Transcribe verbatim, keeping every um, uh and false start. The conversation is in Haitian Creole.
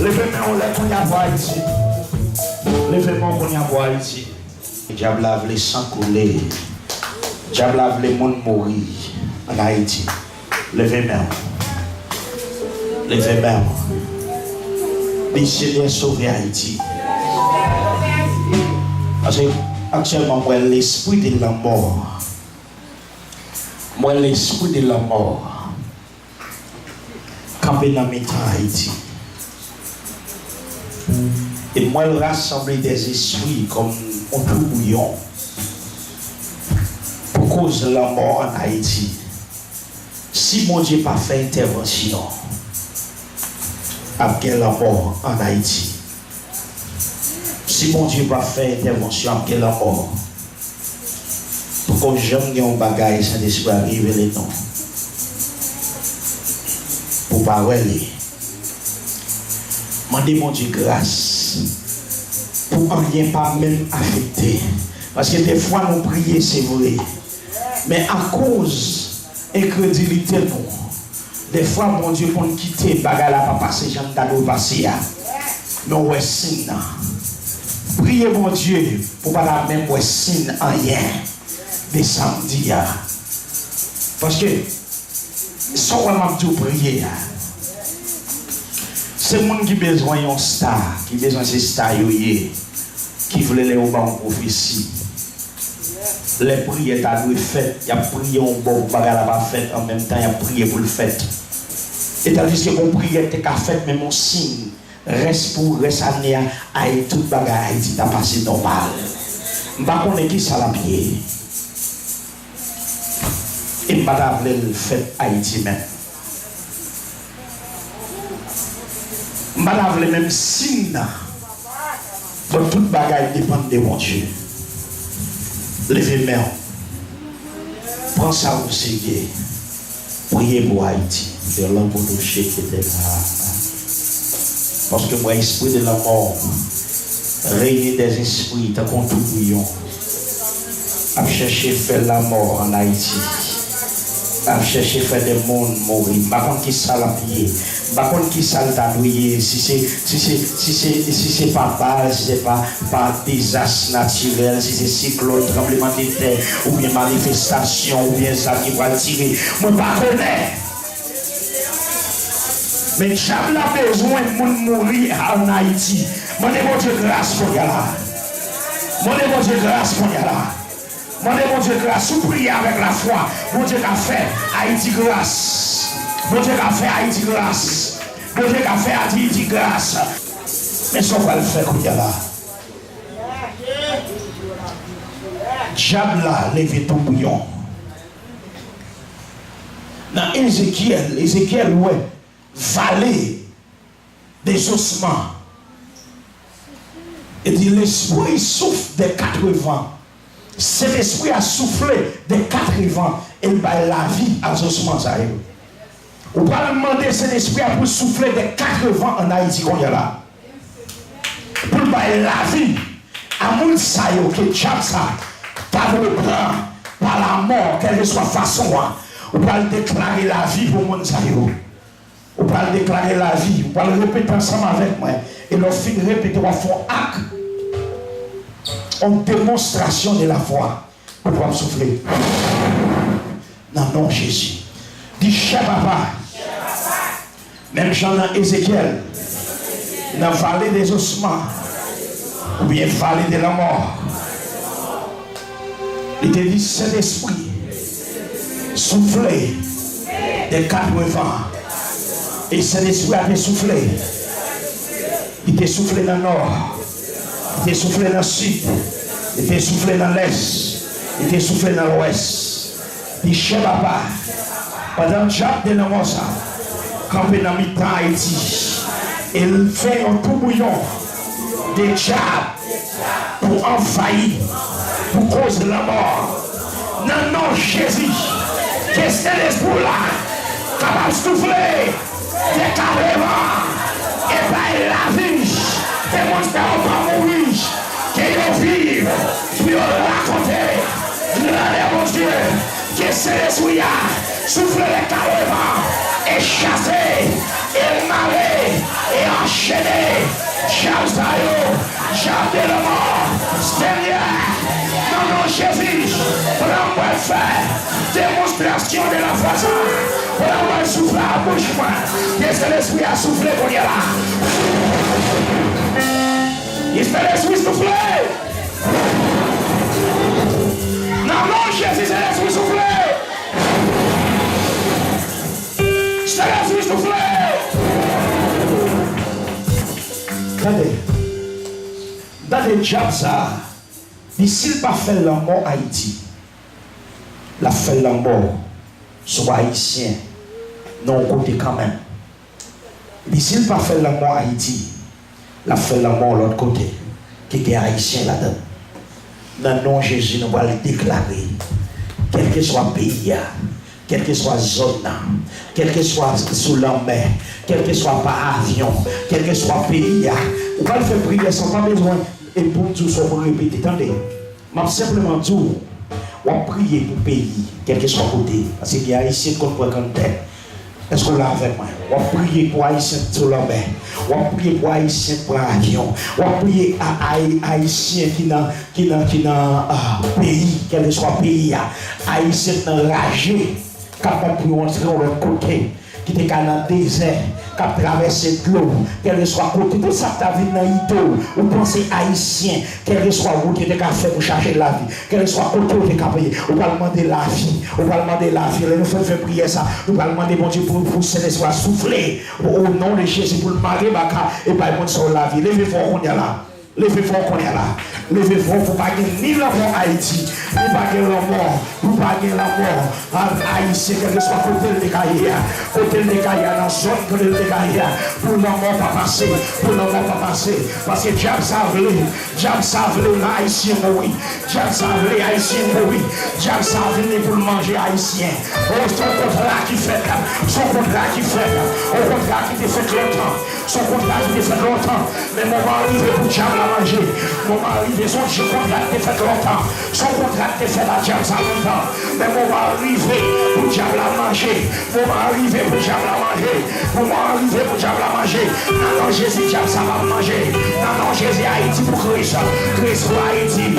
Leve men w lè kounye a pou Ayiti. Leve men w kounye a pou Ayiti. Dyab la vle san koule. Dyab la vle moun mouri ann Ayiti. Leve men w. Leve men w. Di, Senyè, sove Ayiti. Paske aktyèlman, m wè lespri de lanmò. M wè lespri de lanmò kanpe nan mitan Ayiti. E m wè l rasanble dèzespri kòm yon toubouyon pou koz lanmò ann Ayiti. Si Bondye pa fè entèvansyon, ap gen lanmò ann Ayiti. Si Bondye pa fè entèvansyon, ap gen lanmò. Poko janm gen yon bagay Sentespri a revele nou pou pa wè li. Mande Bondye gras pou anyen pa menm afekte. Paske defwa nou priye, se vre. Men akoz enkredilite nou, defwa Bondye konn kite bagay la pa pase jan l ta dwe pase a. Men w wè siy nan. Priye Bondye pou w pa ta menm wè siy anyen de sa m di a. Paske sa w wè m ap di w priye a, se moun ki bezwen yon sta, ki bezwen se sta yo ye, ki vle lè yo ba yon pwofesi. Lè priyè ta dwe fèt, y ap priye yon bò pou bagay la pa fèt, an menm tan y ap priye pou l fèt. E tandiske yon priyè te ka fèt, menm yon siy, rès pou rès ane a, ay, tout bagay Ayiti ta pase nòmal. M pa konnen kisa l ap ye. E m pa ta vle l fèt Ayiti menm. M pa ta vle menm siy nan. Bon, tout bagay depann de Bondye. Leve men w. Pran sa o serye. Priye pou Ayiti. Yo lanmou nou cheke te la. Paske m wè espri de lanmò reyini dèzespri tankou yon toubouyon. Ap chèche fè lanmò ann Ayiti. Ap chèche fè de moun mouri. M pa konn ki sa l ap ye. M pa konn ki sa l ta dwe ye. Si se, si se, si se, si se pa bal, si se pa, pa dezas natirèl, si se siklòn, tranblemanntè, oubyen manifestasyon, oubyen zam ki pral tire. Mwen pa konnen. Men dyab la bezwen moun mouri ann Ayiti. Mande Bondye gras kounye a la. Mande Bondye gras kounye a la. Mande Bondye gras. Si w priye avèk lafwa, Bondye ka fè Ayiti gras. Bondye ka fè Ayiti gras. Bondye ka fè Ayiti gras. Men sa w pral fè kounye a la. Dyab la leve toubouyon. Nan Ezekyèl, Ezekyèl wè vale des ossements. E di, L'Esprit souffle des quatre vents. Sentespri a soufle de kat van e l bay lavi a zosman sa yo. Ou pral mande Sentespri a pou l soufle de kat van ann Ayiti kounye a la. Pou l bay lavi a moun sa yo ke dyab sa ta vle pran pa lamò, kèlkeswa fason an. Ou pral deklare lavi pou moun sa yo. Ou pral deklare lavi, ou pral repete ansanm avèk mwen. E lè w fin repete, w ap fè yon ak, yon demonstrasyon de lafwa. Ou pral soufle. Nan non Jezi. Di, chè papa. Menm jan nan Ezekyèl, nan vale de zosman, oubyen vale de lanmò, li te di, Sentespri, soufle de kat van. E Sentespri a te soufle. Li te soufle nan nò. Li te soufle nan sid. Li te soufle nan lès. Li te soufle nan lwès. Li chè papa. Pandan dyab de lanmò sa kanpe nan mitan Ayiti, e l fè yon toubouyon de dyab pou anvayi, pou koz lanmò. Nan non Jezi, ke Sentespri w la kapab soufle de kat van e bay lavi de moun sa yo pa mouri, ke yo viv pou yo rakonte grandè Bondye. Ke Sentespri a soufle de kat van e chase e mare e anchene Mande lafwa sa. Pandan mwen soufle a bouch mwen, ke Sentespri a soufle kounye a la. Ke Sentespri soufle. Nan non Jezi, Sentespri soufle. Sentespri soufle. Tande. Tande dyab sa a. Li, si l pa fè lanmò Ayiti, l ap fè lanmò sou Ayisyen nan yon kote kanmenm. Li, si l pa fè lanmò Ayiti, l ap fè lanmò lòt kote ki gen Ayisyen ladan l. Nan non Jezi, nou pral deklare, kèlkeswa peyi a, kèlkeswa zòn nan, kèlkeswa sou lanmè, kèlkeswa pa avyon, kèlkeswa peyi a, ou pral fè priyè sa, w pa bezwen e pou m di w sa w pou repete, tande. M ap senpleman di w, w ap priye pou peyi, kèlkeswa kote, paske gen Ayisyen k konn pran kanntè. Èske w la avèk mwen? W ap priye pou Ayisyen k sou lanmè. W ap priye pou Ayisyen k pran avyon. W ap priye a, a, Ayisyen ki nan, ki nan, ki nan ah, peyi, kèlkeswa peyi a. Ayisyen k nan raje, k ap bat pou yo antre yon lòt kote, ki te ka nan dezè, k ap travèse dlo, kèlkeswa kote, tout sa k ta vin nan ide w, ou panse Ayisyen, kèlkeswa wout yo te ka fè pou chache lavi, kèlkeswa kote yo te ka peye, ou pral mande lavi, ou pral mande lavi. Lè nou fin fè priyè sa, nou pral mande Bondye pou, pou Sentespri a soufle, o non de Jezi, pou l mare baka e bay moun sa yo lavi. Leve vwa w kounye a la. Leve vwa w kounye a la. Leve vwa w pou pa gen ni lanmò Ayiti, ni pa gen lanmò, pou pa gen lanmò a Ayisyen, kèlkeswa kote l te ka ye a, kote l te ka ye a, nan zòn kote l te ka ye a, pou lanmò pa pase, pou lanmò pa pase. Paske dyab sa vle, dyab sa vle Ayisyen mouri, dyab sa vle Ayisyen mouri, dyab sa vini pou l manje Ayisyen. O, se yon kontra ki fèt, se yon kontra ki fèt, yon kontra ki te fèt lontan. Se yon kontra ki te fèt lontan, men moman an rive pou dyab la manje. Moman an rive, se yon dye kontra ki te fèt lontan. Se yon kontra ki te fèt a dyab sa lontan, men moman an rive pou dyab la manje. Moman an rive pou dyab la manje. Moman an rive pou dyab la manje. Nan non Jezi, dyab sa p ap manje. Nan non Jezi, Ayiti pou Kris. Kris pou Ayiti.